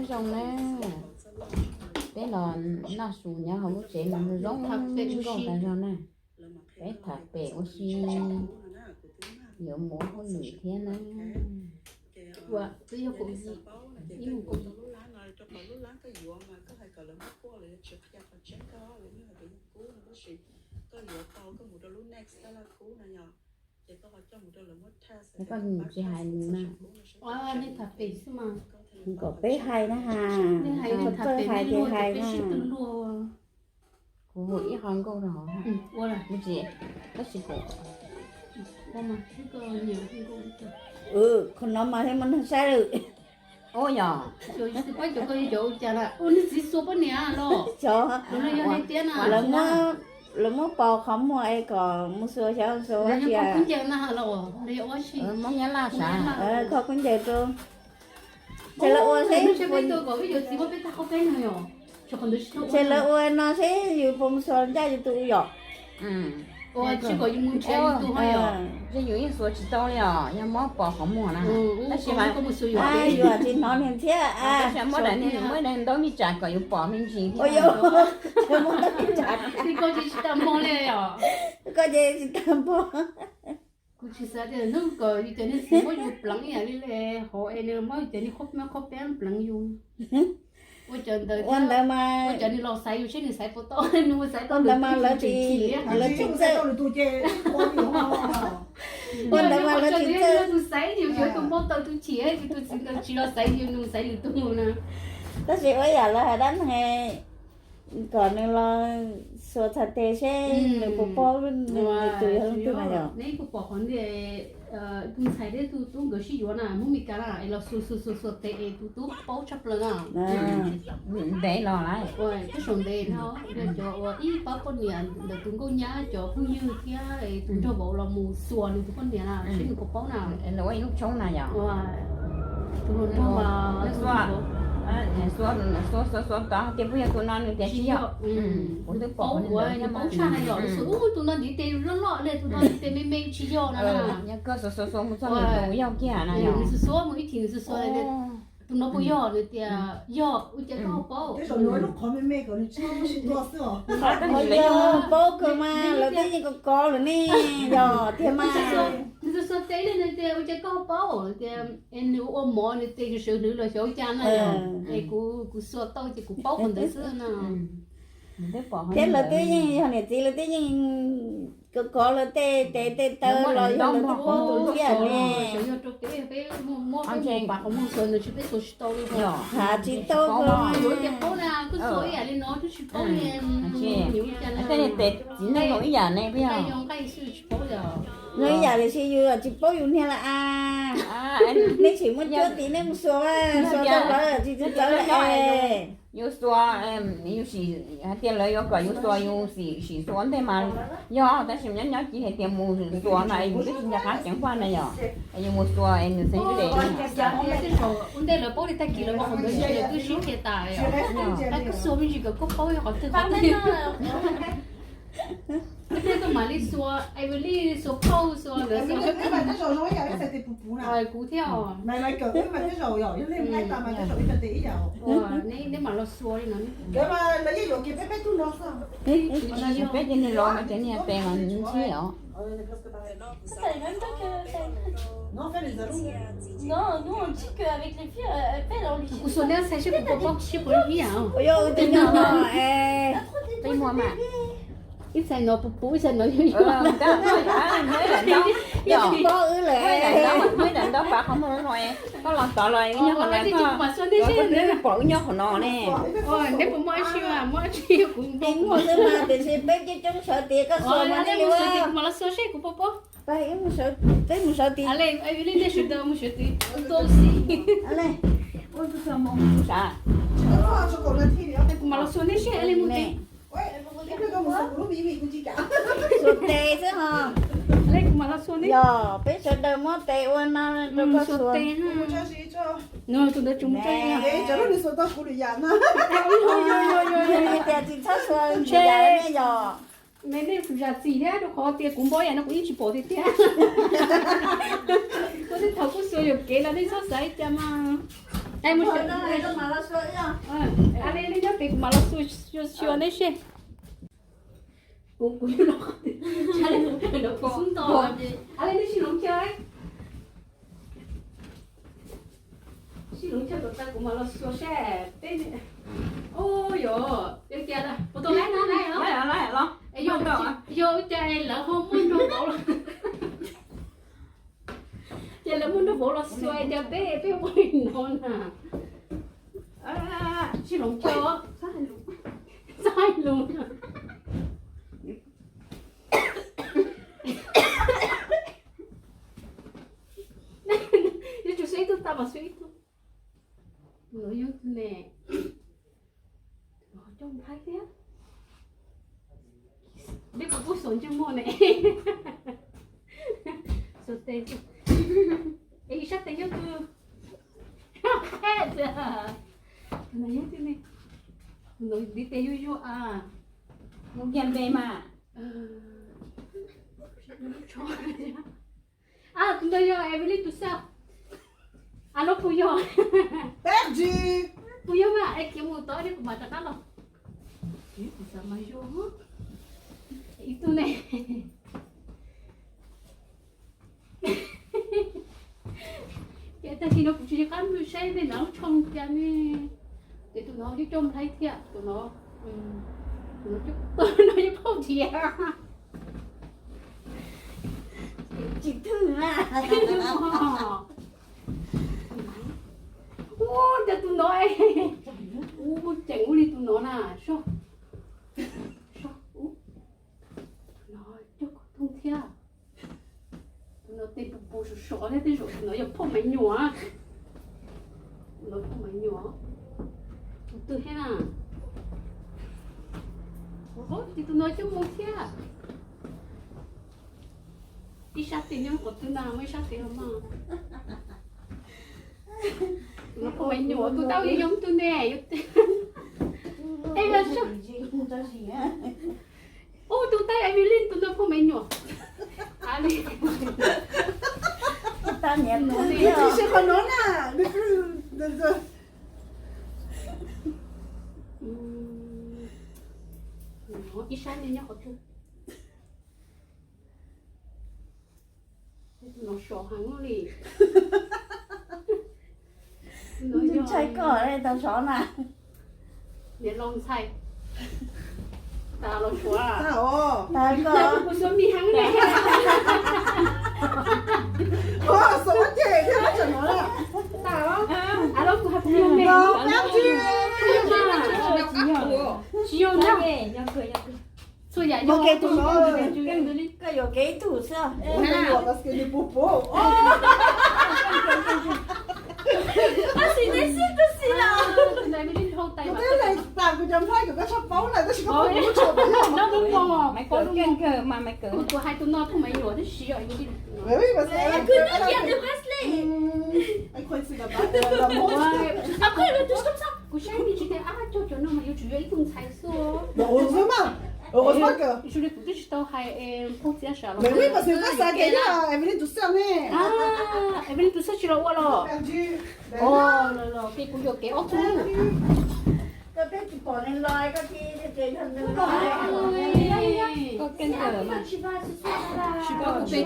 Zoo na, peb los noj su nyob hauv lub tsev no zoo nkauj tag zog na. Peb tham pem ua si, yuav mus hauj lwm thiab na. Koj tsis hais nws na. Kom peb hais na ha. Koj txawj hais ces hais na. Kuv hu ib qho nkauj rau hauv. Tab sis kuv, qhov no mas thiaj muaj neeg saib lawm. Ua yog, cov, lawv muab pos qhov muag es kom mus xuas xyov xuas ua tsi. Hmoob Nyab Laj sav. Kho kub ncaws rau. Ces lawv ua seb, ces lawv ua no seb yus puas mus xuas ncaj yus tus yom. Yus yeej xuas tsis tau li os, yog muab pos qhov muag na. Tab sis mas yus tsis hnov niag thiab, muab daim ntaub me tsam kom yus pom me ntsis thiab. Muab daim me tsam, koj ces tsis tau npog. Kuv tsis xav tias hnub kom yus cov niag txiv muab yus pleev ib yam li hov es nws muab yus cov niag qhuab, qhuab peeb pleev yus. Ua cov ntawd, ua ntawd mas ua cov nws los xaiv yus seb nws xaiv puas tau, nws xaiv tau ntawd mas lawv tsis, lawv tsis txawj. Ua ntawd mas lawv tsis txawj. Tus xaiv yus, tus npau taws tus chim, tus txiv ntawd tsis los xaiv yus, nws xaiv lwm tus na. Tab sis ua yam lawv hais dab neeg kom nws los xuas txhais tes seb nws puas paub nws tus yog leej twg na yom. Neb puas pom qhov ntawd, tus ntxhais thiab tus tub nkawd sib yuav na, Hmoob Mes Kas na, es los xuas xuas xuas xuas tes es tus tub paub tshaj plaws na. Ntev los lawm, twb saum ntev no, yog cov uas ib pab poj niam ntawm tus nkauj nyab cov phooj ywg thiab tus nraug vauv los mus xuas nws tus poj niam na, seb nws puas paub na. Ua ib lub tshoob na yom. Tus hluas nraug mas xuas, xuas xuas tod tias puas yog tus no, nws tias tsis yog. Kuv twb pom nws paub tshaj na yom, nws xuas ub tus no ntiv tes loj loj li, tus no ntiv tes me me tsis yog na. Yog koj xuas xuas xuas mus txog nws tus yog kiag na yom. Nws xuas xuas mus ib chim nws xuas xuas li, tus no puas yog, nws tias yog, ua cas koj ho paub? Paub kawg mas lawv twb yeej kov kov lawm ne, yog tiag mas. Nws xuas xuas tes li, nws tias ua cas koj ho paub? Tias es nws ua mov nws tes sawv sawv hlwv los xyov ua cas na yom. Es kuv, kuv xuas tau ces kuv paub qhov ntawd xwb na. Thiab lawv twb yeej yog niam txiv lawv twb yeej kov kov lawv tej tes tej taw los yog lawv twb paub tus thiab ne. Tham tsis tau kawg. Tej niag tes txiv neej zoo ib yam ne, zoo ib yam li sis yus tsis paub yus niag lawm a. Nej tseem muaj cuab tid nej mus xuas, xuas rau lawv tsis txawv lawm. Yus xuas, yus sim hais tias lawv yuav kom yus xuas, yus sim xuas ntej mas yog, tab sis nyob nyob cia hais tias mus xuas no es yus twb tsis nco qab ceev faj na yom. Yus mus xuas es nws txeev tes. Ua ntej lawv paub li tag kis lawv ua qhov ntawd ces lawv twb sib qhia tas yom. Koj xuas me ntsis kom koj paub yog qhov twg qhov twg. Koj mam li xuas, es mam li xuas phauj xuas ntawd xuas. Kuv thiab os. Neb mam los xuas li no. Peb ces nws los mas cov niag tes mas nws ntshiab os. Ib txhais no puv puv, ib txhais no yuag yuag. Yog paub wb lawm. Muaj ib daim ntaub pav qhov muag no, koj los tod los wb nyob qhov no, koj pom wb nyob qhov no ne. Neb puas muaj dab tsi mas muaj dab tsi kuv npau muag xwb mas tiam sis peb coob coob sawv tid koj xuas mas nej li ua. Kuv mam los xuas seb kuv puas paub. Peb mus sawv tid. Kuv mam los xuas nej seb li mus tes. Xuas tes xwb ho. Kuv mam los xuas nej. Yog peb sawv daws muab tes ua no rau koj xuas. Tus ntawd tsis mus tso. Tias tsis txhob xuas yam ne yog. Nej tus zam txim thiab rau qhov tias kuv npau yam no kuv yeej tsis pom tiag tiag. Koj tej thaum kuj xuas yuam kev los nej txhob xav li cas mas. Ab, li nyob pem kuv mam los xyuas xyuas neb seb. Kuv, kuv, ab, li neb sib hloov chaw, sib hloov chaw kom tag kuv mam los xyuas seb peb, ub, yog, yog tias puas tau laib no, laib los? Yog, yog cas lawv ho muaj nrog vauv los, ces lawv muaj nrog vauv los xyuas tias peb, peb ua li no na. Sib hloov chaw, txhob hais lus. Yuav tsum xub ib tug tau mas xub ib tug. Tus no yog tus ne, tus no coj nplhaib thiab. Peb puas pub xuas ntsej muag ne? Xuas tes. Es ib sab tes yog tus, tus no yog tus ne, tus no ntiv tes yuag yuag a. Mus kiag npe mas. Ab, tus ntawd yog Evelyn tus xab. Ab, los puas yog? Puas yog mas, es khiav mus tod thiab kuv mam rov qab los. Kuv xav mas yog ib tug ne. Ces tag kis no kuv tsis nco qab mus saib tej nav lub tshooj cas ne. Ces tus no coj coj nplhaib thiab, tus no, tus no coj, tus no coj phauj thiab. Tsis twg na. Ua cas tus no, ua tseem ua li tus no na, soj, soj, ub, no coj kom toog thiab. Tus no tes pus pus sov sov thiab, tej zaum tus no yog phauj Maiv Nyuam. Tus no phauj Maiv Nyuam. Tus twg thiab na? Ces tus no coj mus thiab. Ib sab tes nyob qhov twg na, muaj ib sab tes los mas. Tus no phauj Maiv Nyuam, tus tau yog yog tus ne. Es, ub, tus tau Evelyn, tus no phauj Maiv Nyuam. Ab, li. Tus tsis qhov no na. Ib sab nyob qhov twg? Tus no sov heev li. Ntshai koj tau sov na. Niam laus ntxhais. Tas los suav. Tas koj. Kuv suav mis heev li. Xav ces thiab tsam no. Tas los. Ab, los kuv hais kuv yog ne. Tsis yog na. Txhua yam yog tus no. Koj yuam kev ib tug xwb. Tab sis neb sib tus xis los. Kuv twb hais tas kuv cov nplhaib kom koj txhob paub lawm, tab sis koj paub muab tso pov yog. Kuv hais tus no phauj Maiv Nyuam tab sis yog Evelyn. Kuv saib me ntsis tias ab, cog cov no mas yuav tsum yog ib tug ntxhais xwb. Zoo li kuv twb tsis tau hais phauj txiv sawv los. Evelyn tus xab tsis los ua los. Los los ces kuv yuam kev ob tug. Koj keej kawm mas. Tsis paub kuv pem tus